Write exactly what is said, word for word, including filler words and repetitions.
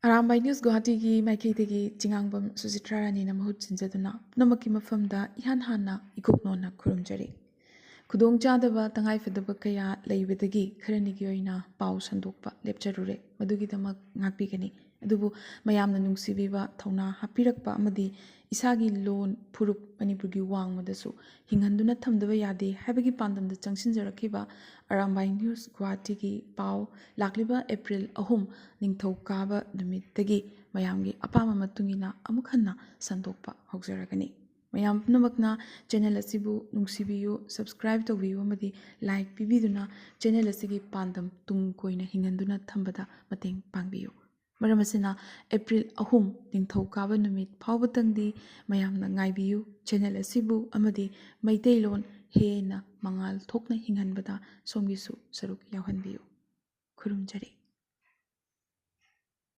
Arambai news ꯒꯨꯋꯥꯍꯥꯇꯤꯒꯤ ꯃꯥꯏꯀꯩꯗꯒꯤ ꯆꯤꯉꯥꯡꯕꯝ ꯁꯨꯖꯤꯇ꯭ꯔꯥ ꯔꯥꯅꯤꯅ ꯃꯍꯨꯠ ꯁꯤꯟꯖꯗꯨꯅ ꯄꯨꯝꯅꯃꯛꯀꯤ ꯃꯐꯝꯗ ꯏꯍꯥꯟ ꯍꯥꯟꯅ ꯏꯀꯨꯞꯅꯣꯟꯅ ꯈꯨꯔꯨꯝꯖꯔꯤ꯫ ꯈꯨꯗꯣꯡꯆꯥꯗꯕ ꯇꯉꯥꯏꯐꯗꯕ ꯀꯌꯥ ꯂꯩꯕꯗꯒꯤ ꯈꯔꯅꯤꯒꯤ ꯑꯣꯏꯅ ꯄꯥꯎ ꯁꯟꯗꯣꯛꯄ ꯂꯦꯞꯆꯔꯨꯔꯦ꯫ ꯃꯗꯨꯒꯤꯗꯃꯛ ꯉꯥꯛꯄꯤꯒꯅꯤ꯫ ꯑꯗꯨꯕꯨ ꯃꯌꯥꯝꯅ ꯅꯨꯡꯁꯤꯕꯤꯕ, ꯊꯧꯅꯥ ꯍꯥꯞꯄꯤꯔꯛꯄ ꯑꯃꯗꯤ ꯏꯁꯥꯒꯤ ꯂꯣꯟ ꯐꯨꯔꯨꯞ ꯃꯅꯤꯄꯨꯔꯒꯤ ꯋꯥꯡꯃꯗꯁꯨ ꯍꯤꯡꯍꯟꯗꯨꯅ ꯊꯝꯗꯕ ꯌꯥꯗꯦ ꯍꯥꯏꯕꯒꯤ ꯄꯥꯟꯗꯝꯗ ꯆꯪꯁꯤꯟꯖꯔꯛꯈꯤꯕ ꯑꯔꯥꯝꯕꯥꯏ ꯅ꯭ꯌꯨꯁ ꯒꯨꯋꯥꯍꯥꯇꯤꯒꯤ ꯄꯥꯎ ꯂꯥꯛꯂꯤꯕ ꯑꯦꯄ꯭ꯔꯤꯜ ꯑꯍꯨꯝ ꯅꯤꯡꯊꯧꯀꯥꯕ ꯅꯨꯃꯤꯠꯇꯒꯤ ꯃꯌꯥꯝꯒꯤ ꯑꯄꯥꯝꯕ ꯃꯇꯨꯡ ꯏꯟꯅ ꯑꯃꯨꯛ ꯍꯟꯅ ꯁꯟꯗꯣꯛꯄ ꯍꯧꯖꯔꯒꯅꯤ꯫ ꯃꯌꯥꯝ ꯄꯨꯝꯅꯃꯛꯅ ꯆꯦꯅꯦꯜ ꯑꯁꯤꯕꯨ ꯅꯨꯡꯁꯤꯕꯤꯌꯨ, ꯁꯕꯁꯀ꯭ꯔꯥꯏꯕ ꯇꯧꯕꯤꯌꯨ ꯑꯃꯗꯤ ꯂꯥꯏꯛ ꯄꯤꯕꯤꯗꯨꯅ ꯆꯦꯅꯦꯜ ꯑꯁꯤꯒꯤ ꯄꯥꯟꯗꯝ ꯇꯨꯡ ꯀꯣꯏꯅ ꯍꯤꯡꯍꯟꯗꯨꯅ ꯊꯝꯕꯗ ꯃꯇꯦꯡ ꯄꯥꯡꯕꯤꯌꯨ꯫ ꯃꯔꯝ ꯑꯁꯤꯅ ꯑꯦꯄ꯭ꯔꯤꯜ ꯑꯍꯨꯝ ꯅꯤꯡꯊꯧꯀꯥꯕ ꯅꯨꯃꯤꯠ ꯐꯥꯎꯕꯇꯪꯗꯤ ꯃꯌꯥꯝꯅ ꯉꯥꯏꯕꯤꯌꯨ꯫ ꯆꯦꯅꯦꯜ ꯑꯁꯤꯕꯨ ꯑꯃꯗꯤ ꯃꯩꯇꯩꯂꯣꯟ ꯍꯦꯟꯅ ꯃꯉꯥꯜ ꯊꯣꯛꯅ ꯍꯤꯡꯍꯟꯕꯗ ꯁꯣꯝꯒꯤꯁꯨ ꯁꯔꯨꯛ ꯌꯥꯎꯍꯟꯕꯤꯌꯨ꯫ ꯈꯨꯔꯨꯝꯖꯔꯤ꯫